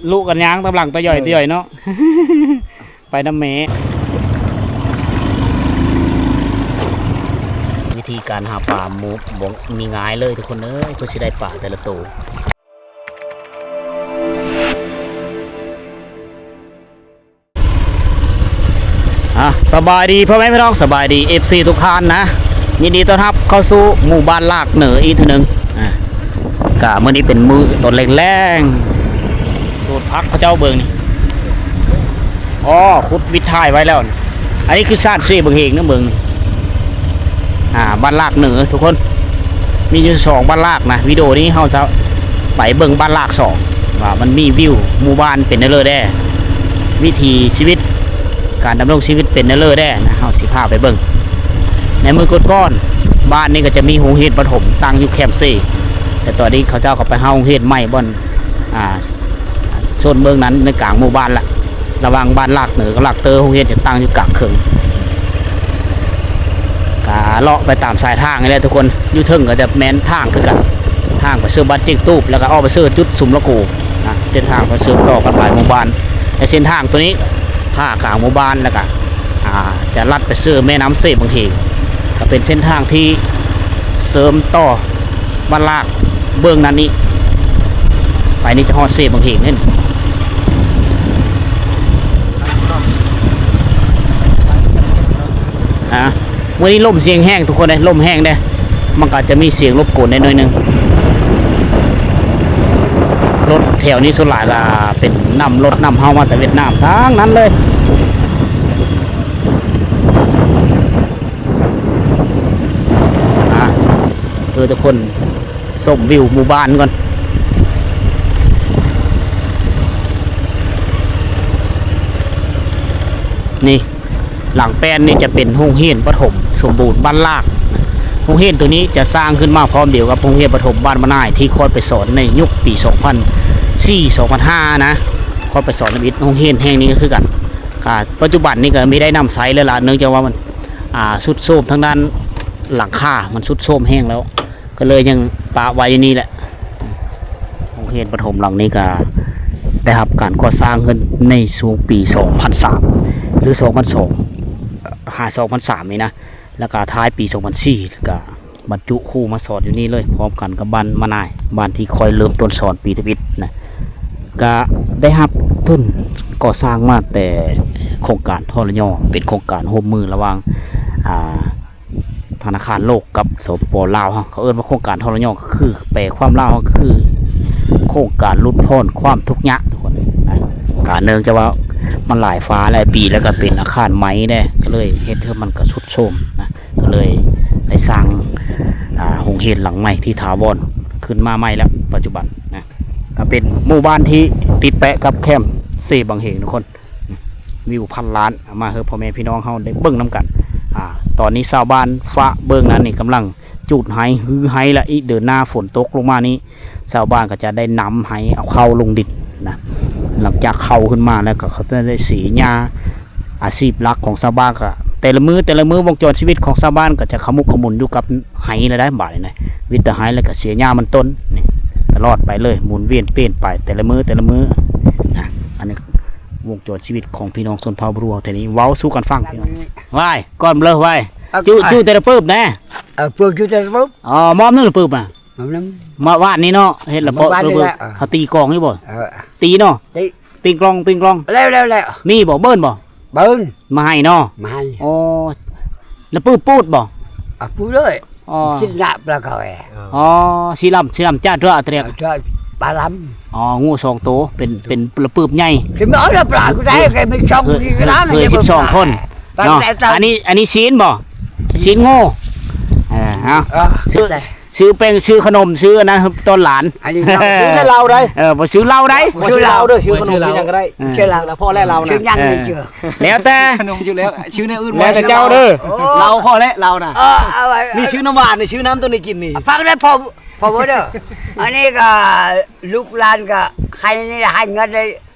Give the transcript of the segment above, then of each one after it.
ລຸກັນຍ່າງຕາມຫຼັງຕາຫຍ້ອຍ ເອີ ຕາຫຍ້ອຍເນາະ ໄປນຳແມ່. ວິທີການຫາປາບໍ່ ບໍ່ມີງ່າຍເລີຍທຸກຄົນເອີຍ ເພື່ອຊິໄດ້ປາແຕ່ລະໂຕ. ອ່າ ສະບາຍດີພໍ່ແມ່ພີ່ນ້ອງ ສະບາຍດີ ເອັຟຊີ ທຸກທ່ານນະ ຍິນດີຕ້ອນຮັບເຂົ້າສູ່ໝູ່ບ້ານລາກເໜີອີກເທື່ອໜຶ່ງ. ອ່າ ກະມື້ນີ້ເປັນມື້ຕອນແລງໆ ສວນຜັກເຂົາເຈົ້າເບິ່ງນີ້ ອໍ ຂຸດວິດຖ່າຍໄວ້ແລ້ວນີ້. ອັນນີ້ຄືຊານເຊບັ້ງເຮງນະ ເບິ່ງນີ້ ອ່າ ບ້ານລາກເໜີທຸກຄົນ ມີຢູ່ສອງບ້ານລາກນະ. ວິດີໂອນີ້ເຮົາຈະໄປເບິ່ງບ້ານລາກສອງ ວ່າມັນມີວິວໝູ່ບ້ານເປັນແນວເລີແດ່ ວິຖີຊີວິດ ການດຳລົງຊີວິດເປັນແນວເລີແດ່ນະ ເຮົາຊິພາໄປເບິ່ງ. ໃນມື້ກ່ອນໆ ບ້ານນີ້ກໍຈະມີໂຮງຮຽນປະຖົມຕັ້ງຢູ່ແຄມເຊ ແຕ່ຕອນນີ້ເຂົາເຈົ້າກໍໄປເຮົາໂຮງຮຽນໃໝ່ບ່ອນ ອ່າ ໂຊນເບື້ອງນັ້ນໃນກາງໝູ່ບ້ານລະ ລະຫວ່າງບ້ານລາກເໜີກັບລາກເຕີ ໂຮງຮຽນຈະຕັ້ງຢູ່ກາງເຄິ່ງ. ກະເລາະໄປຕາມສາຍທາງນີ້ແຫຼະທຸກຄົນ ຢູ່ເທິງກໍຈະແມ່ນທາງຄືກັນ ທາງໄປເຊີບ້ານເຈັງຕູບ ແລ້ວກໍອອກໄປເຊີຈຸດສຸມລະໂກນະ ເສັ້ນທາງໄປເຊື່ອມຕໍ່ກັບຫຼາຍໝູ່ບ້ານ. ແລະເສັ້ນທາງໂຕນີ້ຜ່າກາງໝູ່ບ້ານ ແລ້ວກໍ ອ່າ ຈະລັດໄປເຊື່ອແມ່ນ້ຳເຊບັ້ງເຮງ ກໍເປັນເສັ້ນທາງທີ່ເຊື່ອມຕໍ່ ບ້ານລາກເບື້ອງນັ້ນນີ້ ໄປນີ້ຈະຮອດເຊບັ້ງເຮງເດ້. ອ່າ ມື້ນີ້ລົມສຽງແຮງທຸກຄົນເດ້ ລົມແຮງເດ້ ມັນກໍຈະມີສຽງລົບກວນໄດ້ໜ້ອຍໜຶ່ງ. ລົດແຖວນີ້ສ່ວນຫຼາຍກໍເປັນນຳລົດນຳເຮົາມາແຕ່ຫວຽດນາມທັງນັ້ນເລີຍ. ອ່າ ເອີ ທຸກຄົນ ຊົມວິວໝູ່ບ້ານກ່ອນ. ນີ້ ຫຼັງແປ້ນນີ້ຈະເປັນໂຮງຮຽນປະຖົມສົມບູນບ້ານລາກ. ໂຮງຮຽນໂຕນີ້ຈະສ້າງຂຶ້ນມາພ້ອມດຽວກັບໂຮງຮຽນປະຖົມບ້ານມະນາຍ ທີ່ຂ້ອຍໄປສອນໃນຍຸກປີສອງພັນສີ່ ສອງພັນຫ້ານະ ຂ້ອຍໄປສອນນຳອີກ. ໂຮງຮຽນແຫ່ງນີ້ກໍຄືກັນ ກະປັດຈຸບັນນີ້ກໍມີໄດ້ນຳໃຊ້ແລ້ວລະ ເນື່ອງຈາກວ່າມັນ ອ່າ ຊຸດໂຊມທາງດ້ານຫຼັງຄາ ມັນຊຸດໂຊມແຮງແລ້ວ ກໍເລີຍຍັງປະໄວ້ຢູ່ນີ້ແຫຼະ. ໂຮງຮຽນປະຖົມຫຼັງນີ້ກໍໄດ້ຮັບການກໍ່ສ້າງຂຶ້ນໃນຊ່ວງປີສອງພັນສາມ ຫຼື ສອງພັນສອງ ຫາ ສອງພັນສາມນີ້ນະ ແລ້ວກໍທ້າຍປີສອງພັນສີ່ ແລ້ວກໍບັນຈຸຄູມາສອນຢູ່ນີ້ເລີຍ ພ້ອມກັນກັບບ້ານມະນາຍ ບ້ານທີ່ຂ້ອຍເລີ່ມຕົ້ນສອນປີທຳອິດນະ. ກະໄດ້ຮັບທຶນກໍ່ສ້າງມາແຕ່ໂຄງການ ທລຍ ເປັນໂຄງການຮ່ວມມືລະຫວ່າງ ອ່າ ທະນາຄານໂລກກັບ ສປປ ລາວເຮົາ ເຂົາເອີ້ນວ່າໂຄງການ ທລຍ ກໍຄື ແປຄວາມລາວກໍຄື ໂຄງການຫຼຸດຜ່ອນຄວາມທຸກຍາກ ທຸກຄົນນະ. ກະເນື່ອງຈາກວ່າມັນຫຼາຍຟ້າຫຼາຍປີ ແລ້ວກໍເປັນອາຄານໄມ້ແດ່ ກໍເລີຍເຮັດໃຫ້ມັນກະຊຸດໂຊມນະ ກໍເລີຍໄດ້ສ້າງ ອ່າ ໂຮງຮຽນຫຼັງໃໝ່ທີ່ຖາວອນຂຶ້ນມາໃໝ່ແລ້ວປັດຈຸບັນນະ. ກໍເປັນໝູ່ບ້ານທີ່ຕິດແປະກັບແຄມເຊບັ້ງເຮງ ທຸກຄົນ. ວິວພັນລ້ານ ເອົາມາໃຫ້ພໍ່ແມ່ພີ່ນ້ອງເຮົາໄດ້ເບິ່ງນຳກັນ. ອ່າ ຕອນນີ້ຊາວບ້ານຟະເບື້ອງນັ້ນນີ້ກຳລັງຈູດໄຮ ຮື້ໄຮລະ ອີກເດືອນໜ້າຝົນຕົກລົງມານີ້ ຊາວບ້ານກໍຈະໄດ້ນຳໄຮເອົາເຂົ້າລົງດິນນະ. ຫຼັງຈາກເຂົ້າຂຶ້ນມາແລ້ວກໍເຂົາຈະໄດ້ເສຍຫຍ້າ. ອາຊີບຫຼັກຂອງຊາວບ້ານກໍແຕ່ລະມື້ ແຕ່ລະມື້ ວົງຈອນຊີວິດຂອງຊາວບ້ານກໍຈະຂະໝຸກຂະໝຸນຢູ່ກັບໄຮລະໄດ໋ ບາດນີ້ນະ ມີແຕ່ໄຮ ແລ້ວກໍເສຍຫຍ້າມັນຕົ້ນນີ້ ຕະຫຼອດໄປເລີຍ ໝູນວຽນປ່ຽນໄປແຕ່ລະມື້ ແຕ່ລະມື້ນະ. ອັນນີ້ ວົງຈອນຊີວິດຂອງພີ່ນ້ອງຊົນເຜົ່າບຣູເຮົາແຖວນີ້ ເວົ້າສູ່ກັນຟັງພີ່ນ້ອງ. ວາຍ ກ່ອນເລີຍວາຍ ເອົາ ຈູ້ ຈູ້ແຕ່ລະປຶບແດ່. ເອີ ປຶບ ຈູ້ແຕ່ລະປຶບ. ອໍ ມອມໜຶ່ງລະປຶບອະ ມອມໜຶ່ງ ມາວານນີ້ເນາະ ເຮັດລະເປາະ ເມື່ອວານນີ້ແຫຼະ. ເອີ ເຂົາຕີກອງຢູ່ບໍ່? ເອີ ຕີເນາະ ຕີ ຕີກລອງ ຕີກລອງ ແລ້ວ ແລ້ວ ແລ້ວ ມີບໍ່? ເບິ່ນບໍ່? ເບິ່ນ ມາໃຫ້ເນາະ ມາໃຫ້. ອໍ ລະປຶບປູດບໍ່? ອາ ປູດເລີຍ. ອໍ ກິນລາບລະເຂົາແອ. ອໍ ສີລຳ ສີລຳຈ້າເທື່ອຕະແລກ ເອີ ປາລຳ. ອໍ ງູສອງໂຕ ເປັນ ເປັນລະປຶບໃຫຍ່ ຄືມັນເອົາລະປາກໄດ້ ຄືມັນຊ່ອງ ເພື່ອ ເພື່ອສິບສອງຄົນເນາະ. ອັນນີ້ ອັນນີ້ຊີ້ນບໍ່? ຊີ້ນງູ. ເອີ ເອົາ ເອີ ຊື້ ຊື້ແປ້ງ ຊື້ຂະໜົມ ຊື້ອັນນັ້ນຕ້ອນຫຼານ. ອັນນີ້ເນາະ ຊື້ໃຫ້ລາວໄດ໋. ເອີ ບໍ່ຊື້ເຫຼົ້າໄດ໋ ບໍ່ຊື້ເຫຼົ້າເດີ ຊື້ຂະໜົມ ຊື້ຫຍັງກໍໄດ້ ເອີ ຊື້ລາວ ພໍແລ້ວລາວນະ ຊື້ຫຍັງນີ້ເຈີ ແລ້ວແຕ່ ຂະໜົມຢູ່ແລ້ວ ຊື້ແນວອື່ນ ແລ້ວແຕ່ເຈົ້າເດີ ເຫຼົ້າພໍແລ້ວລາວນະ. ເອີ ເອົາໄວ້ ນີ້ຊື້ນ້ຳຫວານ ນີ້ຊື້ນ້ຳໂຕນີ້ກິນນີ້ ຟັງໄດ້ພໍ ພໍບໍ່ເດີ. ອັນນີ້ກໍລູກຫຼານກໍໃຫ້ນີ້ ໃຫ້ເງິນໄດ້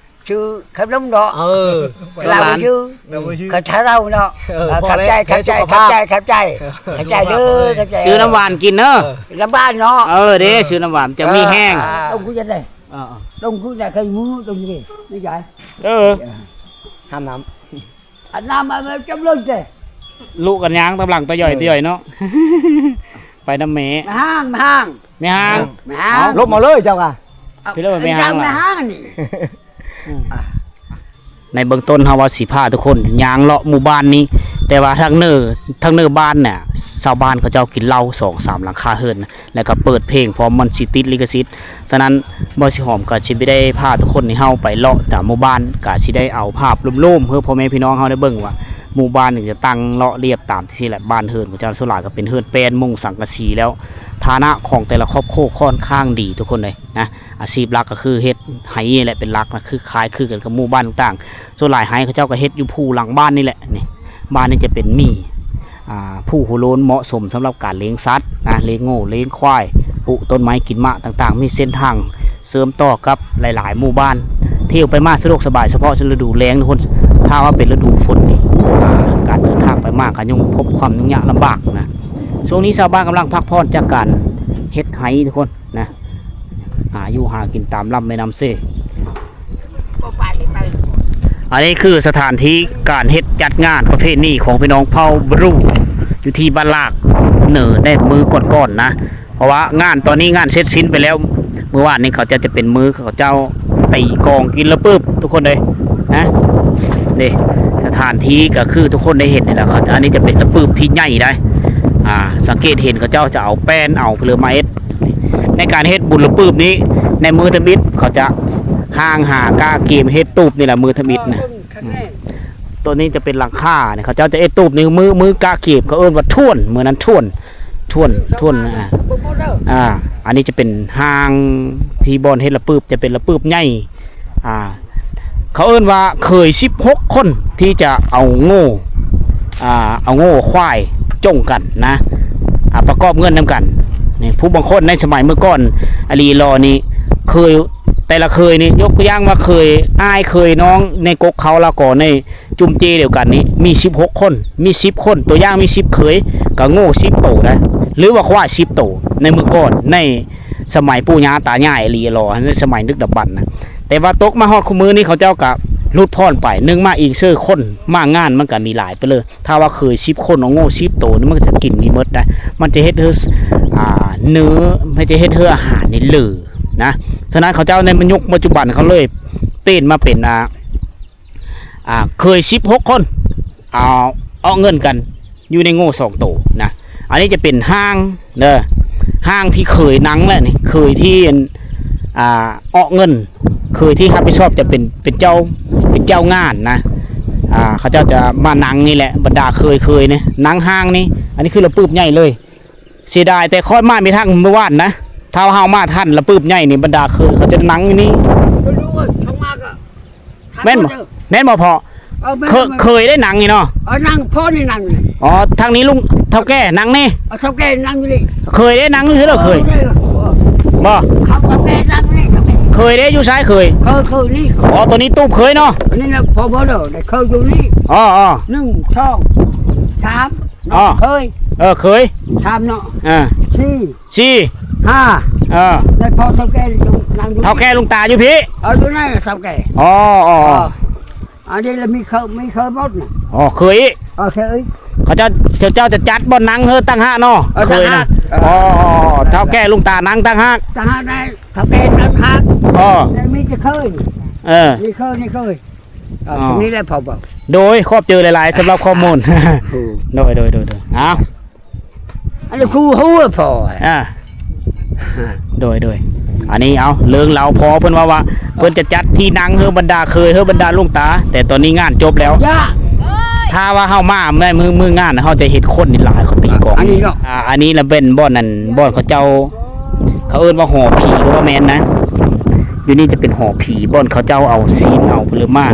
ຊື້ຂະໜົມເນາະ. ເອີ ຫຼານ ເຂົາຊື້ ເຂົາເຊົ່າເນາະ ເອີ ຂອບໃຈ ຂອບໃຈ ຂອບໃຈ ຂອບໃຈ ຂອບໃຈເດີ ຂອບໃຈ ຊື້ນ້ຳຫວານກິນເດີ ນ້ຳຫວານເນາະ. ເອີ ເດ້ ຊື້ນ້ຳຫວານ ຈະມີແຮງ ເອີ ເອົາ ກູຈະໄດ້ ອ່າໆ ຕ້ອງຮູ້ຈັກໃຫ້ໝູ່ຕ້ອງເຮັດໃນໃຈ ເອີ ຫ້າມນ້ຳ ອັນນ້ຳມັນຈຳເລີຍເດ້ ລຸກັນຍ່າງຕາມຫຼັງຕະຫຍ້ອຍ ເອີ ຕະຫຍ້ອຍເນາະ ໄປນຳແມ່ ແມ່ຮ້າງ ແມ່ຮ້າງ ແມ່ຮ້າງ ແມ່ຮ້າງ ເອົ້າ ລົບມາເລີຍເຈົ້າກະ ເອົ້າ ພີ່ເລີຍວ່າແມ່ຮ້າງ ແມ່ຮ້າງນີ້ ອືມ ອ່າ ໃນເບື້ອງຕົ້ນເຮົາວ່າຊິພາທຸກຄົນຍ່າງເລາະໝູ່ບ້ານນີ້ ແຕ່ວ່າທາງເໜືອ ທາງເໜືອບ້ານນະ ຊາວບ້ານເຂົາເຈົ້າກິນເຫຼົ້າສອງສາມຫຼັງຄາເຮືອນ ແລ້ວກໍເປີດເພງພ້ອມ ມັນຊິຕິດລິຂະສິດ. ສະນັ້ນ ບ່າວສີຫອມກໍຊິບໍ່ໄດ້ພາທຸກຄົນນີ້ເຮົາໄປເລາະຕາມໝູ່ບ້ານ ກໍຊິໄດ້ເອົາພາບລວມໆ ໃຫ້ພໍ່ແມ່ພີ່ນ້ອງເຮົາໄດ້ເບິ່ງວ່າ ໝູ່ບ້ານນີ້ຈະຕັ້ງເລາະລຽບຕາມທີ່ຊີ້ແຫຼະ ບ້ານເຮືອນຂອງເຈົ້າສ່ວນຫຼາຍກໍເປັນເຮືອນແປ້ນມຸງສັງກະສີແລ້ວ ຖານະຂອງແຕ່ລະຄອບຄົວຄ່ອນຂ້າງດີທຸກຄົນເລີຍນະ. ອາຊີບຫຼັກກໍຄືເຮັດໄຮ່ນີ້ແຫຼະເປັນຫຼັກນະ ຄືຄ້າຍຄືກັນກັບໝູ່ບ້ານຕ່າງໆ ສ່ວນຫຼາຍໄຮ່ເຂົາເຈົ້າກໍເຮັດຢູ່ພູຫຼັງບ້ານນີ້ແຫຼະ ນີ້ ບ້ານນີ້ຈະເປັນໝີ່ ອ່າ ພູຫົວໂລ້ນ ເໝາະສົມສຳລັບການລ້ຽງສັດນະ ລ້ຽງງົວ ລ້ຽງຄວາຍ ປູກຕົ້ນໄມ້ ກິນໝາກຕ່າງໆ ມີເສັ້ນທາງເຊື່ອມຕໍ່ກັບຫຼາຍໆໝູ່ບ້ານ ທ່ຽວໄປມາສະດວກສະບາຍ ສະເພາະລະດູແລ້ງທຸກຄົນ ຖ້າວ່າເປັນລະດູຝົນນີ້ ອ່າ ການເດີນທາງໄປມາກໍຍັງພົບຄວາມຫຍຸ້ງຍາກລຳບາກນະ. ຊ່ວງນີ້ຊາວບ້ານກຳລັງພັກຜ່ອນຈາກການເຮັດໄຮ່ທຸກຄົນ ນະ ຫາຢູ່ຫາກິນຕາມລຳແມ່ນ້ຳເຊ. ອັນນີ້ຄືສະຖານທີ່ການເຮັດຈັດງານປະເພນີຂອງພີ່ນ້ອງເຜົ່າບຣູ ຢູ່ທີ່ບ້ານລາກເໜີໃນມື້ກ່ອນໆນະ ເພາະວ່າງານຕອນນີ້ງານເສັດສິ້ນໄປແລ້ວ ມື້ວານນີ້ເຂົາເຈົ້າຈະເປັນມື້ເຂົາເຈົ້າຕີກອງກິນລະປຶບທຸກຄົນເດ້ນະ ເດ້ ສະຖານທີ່ກໍຄືທຸກຄົນໄດ້ເຫັນນີ້ແຫຼະ ອັນນີ້ຈະເປັນລະປຶບທີ່ໃຫຍ່ໄດ໋ ອ່າ ສັງເກດເຫັນເຂົາເຈົ້າຈະເອົາແປ້ນເອົາເພີມາເຮັດ ໃນການເຮັດບຸນລະປຶບນີ້ ໃນມື້ທຳອິດເຂົາຈະຮ່າງຫາກ້າກຽມເຮັດຕູບນີ້ລະ ມື້ທຳອິດນະ ເອີ ເບິ່ງຄັກແນ່ ຕົວນີ້ຈະເປັນຫຼັງຄາ ເຂົາເຈົ້າຈະເຮັດຕູບນີ້ ມື້ ມື້ກ້າກຽມ ເຂົາເອີ້ນວ່າຖ້ວນ ມື້ນັ້ນຖ້ວນ ຖ້ວນ ຖ້ວນ ອ່າ ເບິ່ງບໍ່ເດີ ອ່າ ອັນນີ້ຈະເປັນຮ່າງທີ່ບ່ອນເຮັດລະປຶບ ຈະເປັນລະປຶບໃຫຍ່ ອ່າ ເຂົາເອີ້ນວ່າເຂີຍສິບຫົກຄົນທີ່ຈະເອົາໂງ່ ອ່າ ເອົາໂງ່ຄວາຍຈົ່ງກັນນະ ອ່າ ປະກອບເງິນນຳກັນ ນີ້ ຜູ້ບາງຄົນໃນສະໄໝເມື່ອກ່ອນ ອາລີລໍນີ້ ເຂີຍ ແຕ່ລະເຂີຍນີ້ ຍົກຕົວຢ່າງວ່າເຂີຍອ້າຍເຂີຍນ້ອງໃນກົກເຂົາ ແລ້ວກໍໃນຈຸມເຈດຽວກັນນີ້ ມີສິບຫົກຄົນ ມີສິບຄົນ ຕົວຢ່າງມີສິບເຂີຍ ກໍໂງ່ສິບໂຕໄດ໋ ຫຼືວ່າຄວາຍສິບໂຕ ໃນເມື່ອກ່ອນ ໃນ ສະໄໝປູ່ຍ່າຕາຍາຍອີ່ຫຼີຫຼໍ ໃນສະໄໝດຶກດຳບັນນະ ແຕ່ວ່າຕົກມາຮອດຄູ່ມື້ນີ້ ເຂົາເຈົ້າກະຫຼຸດຜ່ອນໄປ ໜຶ່ງມາອີງເຊີຄົນ ມາງານມັນກະມີຫຼາຍໄປເລີຍ ຖ້າວ່າເຂີຍສິບຄົນ ເອົາໂງ່ສິບໂຕນີ້ ມັນກະຈະກິນມີໝົດໄດ໋ ມັນຈະເຮັດໃຫ້ ອ່າ ເນື້ອ ມັນຈະເຮັດໃຫ້ອາຫານນີ້ເຫຼືອນະ ສະນັ້ນເຂົາເຈົ້າໃນຍຸກປັດຈຸບັນ ເຂົາເລີຍປ່ຽນມາເປັນ ອ່າ ອ່າ ເຂີຍສິບຫົກຄົນ ເອົາ ເອົາເງິນກັນຢູ່ໃນໂງ່ສອງໂຕນະ ອັນນີ້ຈະເປັນຮ່າງເດີ ຮ່າງທີ່ເຂີຍນັ່ງແຫຼະນີ້ ເຂີຍທີ່ ອ່າ ເອົາເງິນ ເຂີຍທີ່ຮັບຜິດຊອບຈະເປັນ ເປັນເຈົ້າ ເປັນເຈົ້າງານນະ ອ່າ ເຂົາເຈົ້າຈະມານັ່ງນີ້ແຫຼະ ບັນດາເຂີຍ ເຂີຍນີ້ ນັ່ງຮ່າງນີ້ ອັນນີ້ຄືລະປຶບໃຫຍ່ເລີຍ ເສຍດາຍແຕ່ຂ້ອຍມາບໍ່ທັນມື້ວານນະ ຖ້າເຮົາມາທັນລະປຶບໃຫຍ່ນີ້ ບັນດາເຂີຍເຂົາຈະນັ່ງຢູ່ນີ້ ບໍ່ຮູ້ວ່າເຂົາມາກໍ ແມ່ນບໍ່ ແມ່ນບໍ່ພໍ່? ເອີ ແມ່ນ ເຄີຍ ເຄີຍໄດ້ນັ່ງນີ້ເນາະ ເອີ ນັ່ງພໍ່ນີ້ນັ່ງນີ້ ອໍ ທາງນີ້ລຸງເຖົ້າແກ່ນັ່ງນີ້ ເອີ ເຖົ້າແກ່ນັ່ງຢູ່ນີ້ ເຄີຍໄດ້ນັ່ງຢູ່ເດີ ເຄີຍ ເອີ ບໍ່ ເຂົາເຖົ້າແກ່ນັ່ງນີ້ ເຖົ້າແກ່ ເຄີຍເດ້ ຢູ່ໃສເຄີຍ? ເຄີຍ ເຄີຍນີ້ ອໍ ໂຕນີ້ຕູບເຄີຍເນາະ ອັນນີ້ນະ ພໍ່ບໍ່ເດີ ໄດ້ເຄີຍຢູ່ນີ້ ອໍໆ ໜຶ່ງ ສອງ ສາມ ອໍ ເຄີຍ ເອີ ເຄີຍ ສາມເນາະ ອ່າ ສີ່ ສີ່ ຫ້າ ເອີ ແລ້ວພໍ່ເຖົ້າແກ່ຢູ່ ນັ່ງຢູ່ ເຖົ້າແກ່ລຸງຕາຢູ່ພີ້ ເອີ ຢູ່ໃນເຖົ້າແກ່ ອໍໆ ເອີ ອັນນີ້ລະມີເຄີຍ ມີເຄີຍໝົດນີ້ ອໍ ເຄີຍອີກ ເອີ ເຄີຍ ເຂົາເຈົ້າ ເຈົ້າຈະຈັດບ່ອນນັ່ງເຮີຕ່າງຫາກເນາະ ເອີ ເຄີຍນະ ຕ່າງຫາກ ອໍໆ ເຖົ້າແກ່ລຸງຕານັ່ງຕ່າງຫາກ ຕ່າງຫາກໄດ້ ເຖົ້າແກ່ຕ່າງຫາກ ອໍ ແລ້ວມີແຕ່ເຄີຍ ເອີ ມີເຄີຍ ມີເຄີຍ ເອີ ອໍ ຊ່ວງນີ້ແຫຼະພໍ່ບອກ ໂດຍ ຂອບໃຈຫຼາຍໆ ສຳລັບຂໍ້ມູນ ໂດຍໆໆໆ ເອົາ ອັນນີ້ຄູຮູ້ພໍ ອ່າ ໂດຍໆ ອັນນີ້ເອົາ ເລື່ອງລາວພໍ ເພິ່ນເວົ້າວ່າ ເພິ່ນຈະຈັດທີ່ນັ່ງເຮີບັນດາເຄີຍ ເຮີບັນດາລຸງຕາ ແຕ່ຕອນນີ້ງານຈົບແລ້ວ ຖ້າວ່າເຮົາມາໃນມື້ ມື້ງານ ເຮົາຈະເຫັນຄົນນີ້ຫຼາຍ ເຂົາຕີກອງ ອັນນີ້ເນາະ ອ່າ ອັນນີ້ລະເປັນບ່ອນນັ້ນ ບ່ອນເຂົາເຈົ້າ ເຂົາເອີ້ນວ່າຫໍຜີ ກໍບໍ່ແມ່ນນະ ຢູ່ນີ້ຈະເປັນຫໍຜີ ບ່ອນເຂົາເຈົ້າເອົາຊີ້ນເອົາເລີມາ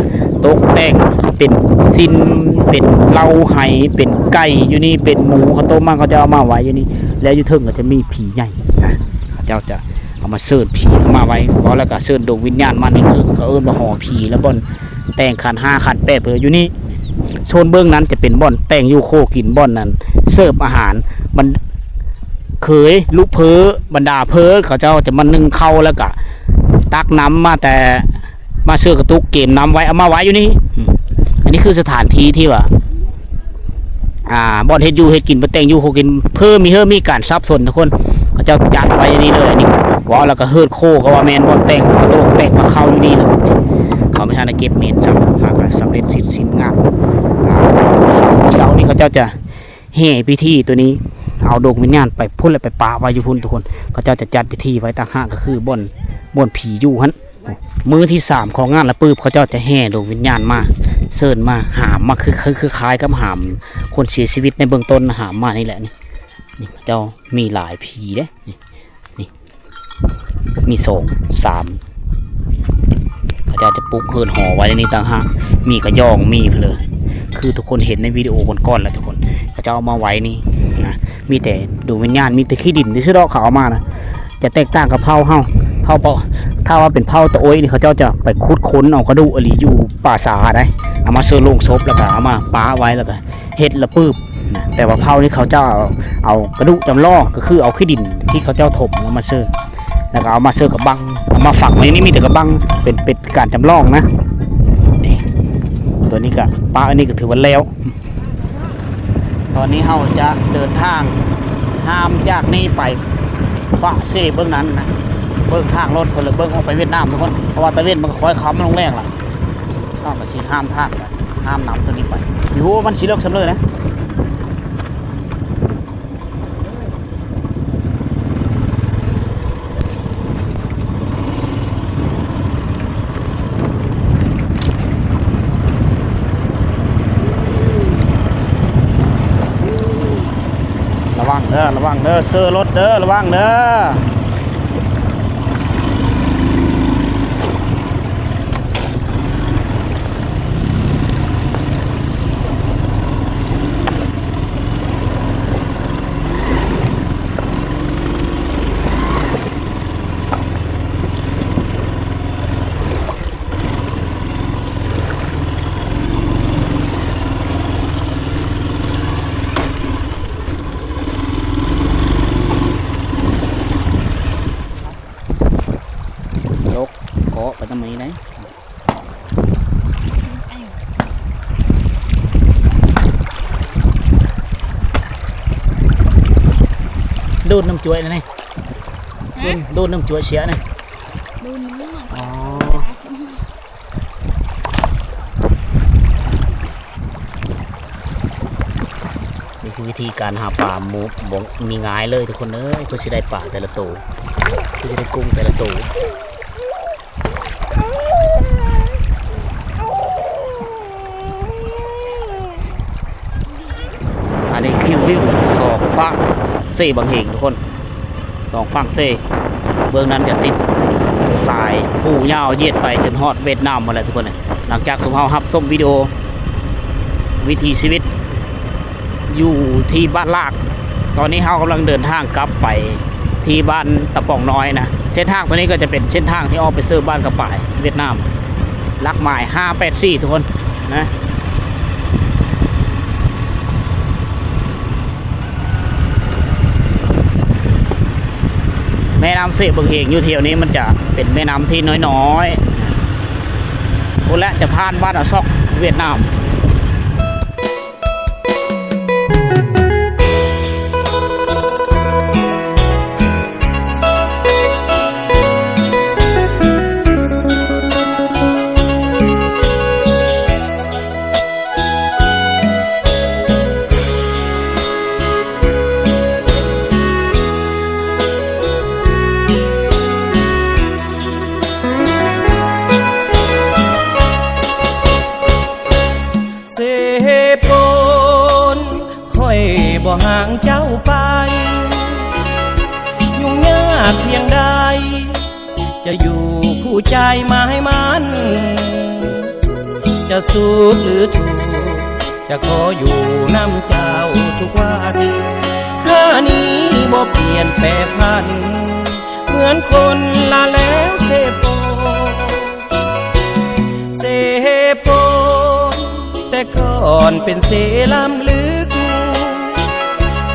ຕົກແຕ່ງ ເປັນຊີ້ນ ເປັນເລົ້າໄຫ ເປັນໄກ່ ຢູ່ນີ້ເປັນໝູ ເຂົາຕົ້ມມາ ເຂົາເຈົ້າເອົາມາໄວ້ຢູ່ນີ້ ແລ້ວຢູ່ເທິງກໍຈະມີຜີໃຫຍ່ນະ ເຂົາເຈົ້າຈະເອົາມາເຊີນຜີເອົາມາໄວ້ ເວົ້າແລ້ວກໍເຊີນດວງວິນຍານມາໃນເທິງ ເຂົາເອີ້ນວ່າຫໍຜີ ແລ້ວບ່ອນແຕ່ງຂັນຫ້າຂັນແປດເພິ່ນຢູ່ນີ້ ໂຊນເບື້ອງນັ້ນຈະເປັນບ່ອນແຕ່ງຢູ່ໂຄກິນ ບ່ອນນັ້ນເສີບອາຫານ ມັນ ເຂີຍ ລູກເພີ ບັນດາເພີ ເຂົາເຈົ້າຈະມາໜຶ້ງເຂົ້າ ແລ້ວກະ ຕັກນ້ຳມາແຕ່ ມາເຊີກະຕຸກເກມນ້ຳໄວ້ ເອົາມາໄວ້ຢູ່ນີ້. ອືມ ອັນນີ້ຄືສະຖານທີ່ທີ່ວ່າ ອ່າ ບ່ອນເຮັດຢູ່ເຮັດກິນ ບ່ອນແຕ່ງຢູ່ຄົວກິນ ເພື່ອມີເຮີມີການສັບສົນທຸກຄົນ ເຂົາເຈົ້າຈັດໄວ້ຢູ່ນີ້ເລີຍ. ອັນນີ້ເວົ້າແລ້ວກໍເຮີດໂຄ ເຂົາວ່າແມ່ນບ່ອນແຕ່ງ ເຂົາຕົກແຕ່ງມາເຂົ້າຢູ່ນີ້ແລ້ວ. ເຂົາບໍ່ທັນໄດ້ເກັບເມັນຊ້ຳ ຫາກະສຳເລັດສິ້ນ ສິ້ນງາມ. ອ່າ ເສົາ ເສົານີ້ເຂົາເຈົ້າຈະ ແຫ່ພິທີໂຕນີ້ ເອົາດວງວິນຍານໄປພຸ້ນ ແລະ ໄປປະໄວ້ຢູ່ພຸ້ນທຸກຄົນ. ເຂົາເຈົ້າຈະຈັດພິທີໄວ້ຕ່າງຫາກ ກໍຄືບ່ອນ ບ່ອນຜີຢູ່ຫັ້ນ. ມື້ທີສາມຂອງງານລະປຶບ ເຂົາເຈົ້າຈະແຫ່ດວງວິນຍານມາ ເຊີນມາ ຫາມມາ ຄື ຄື ຄືຄ້າຍກັບຫາມຄົນເສຍຊີວິດໃນເບື້ອງຕົ້ນ ຫາມມານີ້ແຫຼະ. ນີ້ ນີ້ເຂົາເຈົ້າມີຫຼາຍຜີເດ້ ນີ້ ນີ້ ມີສອງ ສາມ ເຂົາເຈົ້າຈະປຸກເຮືອນຫໍໄວ້ໃນນີ້ຕ່າງຫາກ ມີກະຢອງ ມີພຸ້ນເລີຍ ຄືທຸກຄົນເຫັນໃນວິດີໂອກ່ອນໆແຫຼະທຸກຄົນ. ເຂົາເຈົ້າເອົາມາໄວ້ນີ້ນະ ມີແຕ່ດວງວິນຍານ ມີແຕ່ຂີ້ດິນຊື່ໆດອກ ເຂົາເອົາມານະ ຈະແຕກຕ່າງກັບເຜົ່າເຮົາ ເຜົ່າ ເຜົ່າ ຖ້າວ່າເປັນເຜົ່າຕາໂອ້ຍນີ້ ເຂົາເຈົ້າຈະໄປຂຸດຄົ້ນເອົາກະດູກອີ່ຫຼີຢູ່ປ່າຊ້າໃດ ເອົາມາເຊີໂລງສົບ ແລ້ວກະເອົາມາປະໄວ້ ແລ້ວກະ ເຮັດລະປຶບນະ. ແຕ່ວ່າເຜົ່ານີ້ເຂົາເຈົ້າເອົາ ເອົາກະດູກຈຳລອງ ກໍຄືເອົາຂີ້ດິນທີ່ເຂົາເຈົ້າຖົມແລ້ວມາເຊີ ແລ້ວກໍເອົາມາເຊີກະບັງ ເອົາມາຝັງໄວ້ໃນນີ້ ມີແຕ່ກະບັງ ເປັນ ເປັນການຈຳລອງນະ. ນີ້ ຕົວນີ້ກະປະ ອັນນີ້ກໍຖືວ່າແລ້ວ. ຕອນນີ້ເຮົາຈະເດີນທາງຂ້າມຈາກນີ້ໄປປາກເຊເບື້ອງນັ້ນນະ ເບິ່ງທາງລົດເພິ່ນ ແລ້ວເບິ່ງອອກໄປຫວຽດນາມທຸກຄົນ ເພາະວ່າຕາເວັນມັນກໍຄ້ອຍຄ່ຳລົງແລ້ງລະ. ເຮົາກໍຊິຂ້າມທາງໄປ ຂ້າມນ້ຳຕົວນີ້ໄປ ບໍ່ຮູ້ວ່າມັນຊິເລິກສ່ຳໃດນະ. ລະວັງເດີ ລະວັງເດີ ເຊີລົດເດີ ລະວັງເດີ. ລົກເກາະໄປນຳນີ້ໄດ໋. ດູດນ້ຳຈວຍນະນີ້ ດູດ ດູດນ້ຳຈວຍເສຍນີ້ ດູດນ້ຳ ອໍ. ນີ້ຄືວິທີການຫາປາ ບໍ່ ບໍ່ມີງ່າຍເລີຍທຸກຄົນເອີຍ ເພື່ອຊິໄດ້ປາແຕ່ລະໂຕ ເພື່ອຊິໄດ້ກຸ້ງແຕ່ລະໂຕ. ອັນນີ້ຄືວິວສອງຟາກເຊບັ້ງເຮງທຸກຄົນ. ສອງຝັ່ງເຊ ເບື້ອງນັ້ນກະຕິດສາຍພູຍາວຢຽດໄປຈົນຮອດຫວຽດນາມພຸ້ນແຫຼະທຸກຄົນ. ຫຼັງຈາກຊຸມເຮົາຮັບຊົມວິດີໂອວິຖີຊີວິດຢູ່ທີ່ບ້ານລາກ, ຕອນນີ້ເຮົາກຳລັງເດີນທາງກັບໄປທີ່ບ້ານຕະປອງນ້ອຍນະ. ເສັ້ນທາງຕົວນີ້ກໍຈະເປັນເສັ້ນທາງທີ່ອອກໄປເຊີບ້ານກະປາຍຫວຽດນາມ ຫຼັກໝາຍຫ້າແປດສີ່ ທຸກຄົນນະ. ແມ່ນ້ຳເຊບັ້ງເຮງຢູ່ແຖວນີ້ມັນຈະເປັນແມ່ນ້ຳທີ່ນ້ອຍໆ ພຸ້ນແຫຼະ ຈະຜ່ານບ້ານອາຊອກຫວຽດນາມ. ເຊໂປນ ຂ້ອຍບໍ່ຫ່າງເຈົ້າໄປ, ຫຍຸ້ງຍາກພຽງໃດ ຈະຢູ່ຄູ່ໃຈໝາຍໝັ້ນ, ຈະສຸກຫຼືທຸກ ຈະຂໍຢູ່ນຳເຈົ້າທຸກວັນ. ຂ້ານີ້ບໍ່ປ່ຽນແປຜັນ ເໝືອນຄົນລະແລ້ວເຊໂປນ. ເຊໂປນ ແຕ່ກ່ອນເປັນເຊລ້ຳເລິກ,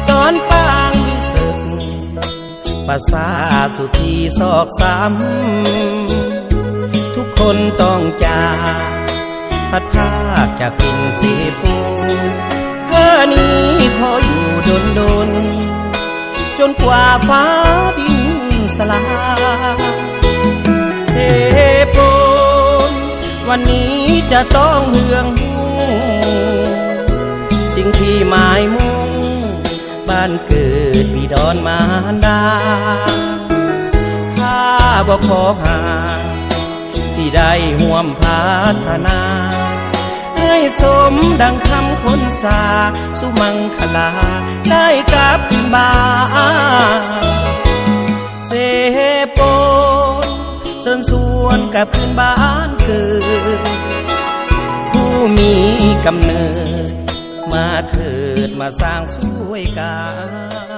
ຕອນປາງມີເສິກ ປະຊາສຸທີຊອກຊ້ຳ ທຸກຄົນຕ້ອງຈາກ ພັດພາກຈາກຖິ່ນເສໂປນ ເທື່ອນີ້ຂໍຢູ່ດົນໆ ຈົນກວ່າຟ້າດິນສລາຍ ເສໂປນ ວັນນີ້ຈະຕ້ອງເຮືອງຮູ້ ສິ່ງທີ່ໝາຍມຸ່ງ ບ້ານເກີດບິດອນມານດາ ຂ້າບໍ່ຂໍຫາ ທີ່ໄດ້ຮ່ວມພັດທະນາ ໃຫ້ສົມດັ່ງຄຳຄົນສາ ສຸມັງຄະລາໄດ້ກັບຄືນບ້ານ ເສໂປນ ເຊີນຊວນກັບຄືນບ້ານເກີດ ຜູ້ມີກຳເນີດ ມາເທີດມາສ້າງຊ່ວຍກັນ.